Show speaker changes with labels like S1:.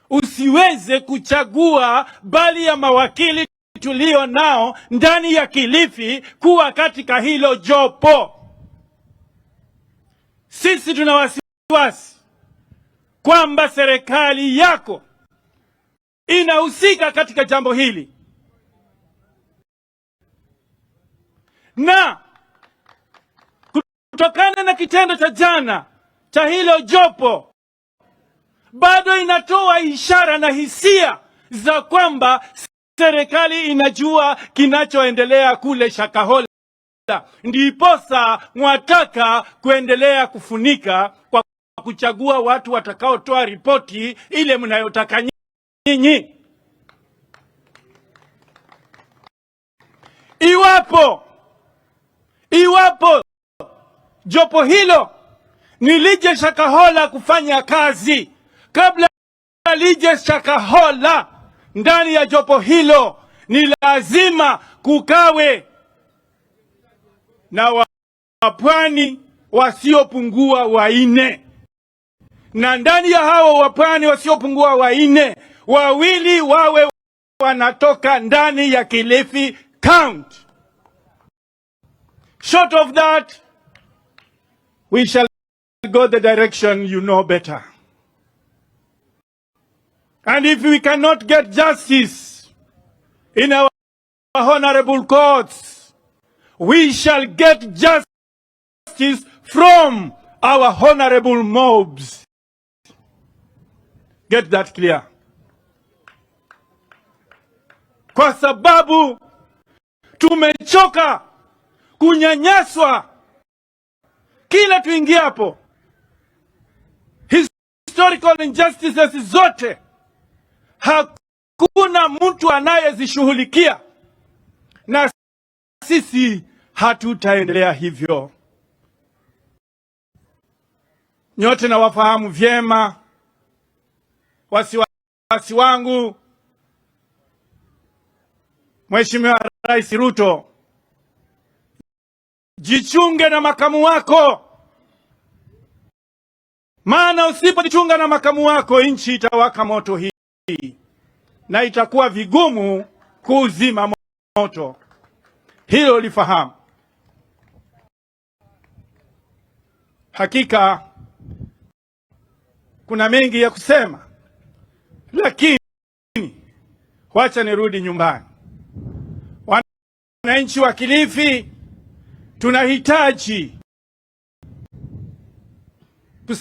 S1: Usiweze kuchagua bali ya mawakili tulio nao ndani ya Kilifi kuwa katika hilo jopo. Sisi tuna wasiwasi kwamba serikali yako inahusika katika jambo hili na kutokana na kitendo cha jana cha hilo jopo, bado inatoa ishara na hisia za kwamba serikali inajua kinachoendelea kule Shakahola, ndiposa mwataka kuendelea kufunika kwa kuchagua watu watakaotoa ripoti ile mnayotaka nyinyi. Iwapo jopo hilo ni lije Shakahola kufanya kazi, kabla lije Shakahola ndani ya jopo hilo ni lazima kukawe na wapwani wasiopungua 4, na ndani ya hao wapwani wasiopungua 4, 2 wawe wanatoka ndani ya Kilifi County. Short of that, we shall go the direction you know better. And if we cannot get justice in our honorable courts, we shall get justice from our honorable mobs. Get that clear. Kwa sababu tumechoka kunyanyaswa kila tuingiapo. Historical injustices zote hakuna mtu anayezishughulikia, na sisi hatutaendelea hivyo. Nyote nawafahamu vyema. Wasiwasi wangu, Mheshimiwa Rais Ruto, jichunge na makamu wako, maana usipojichunga na makamu wako nchi itawaka moto hii na itakuwa vigumu kuuzima moto. Hilo lifahamu. Hakika kuna mengi ya kusema, lakini wacha nirudi nyumbani. Wananchi wa Kilifi tunahitaji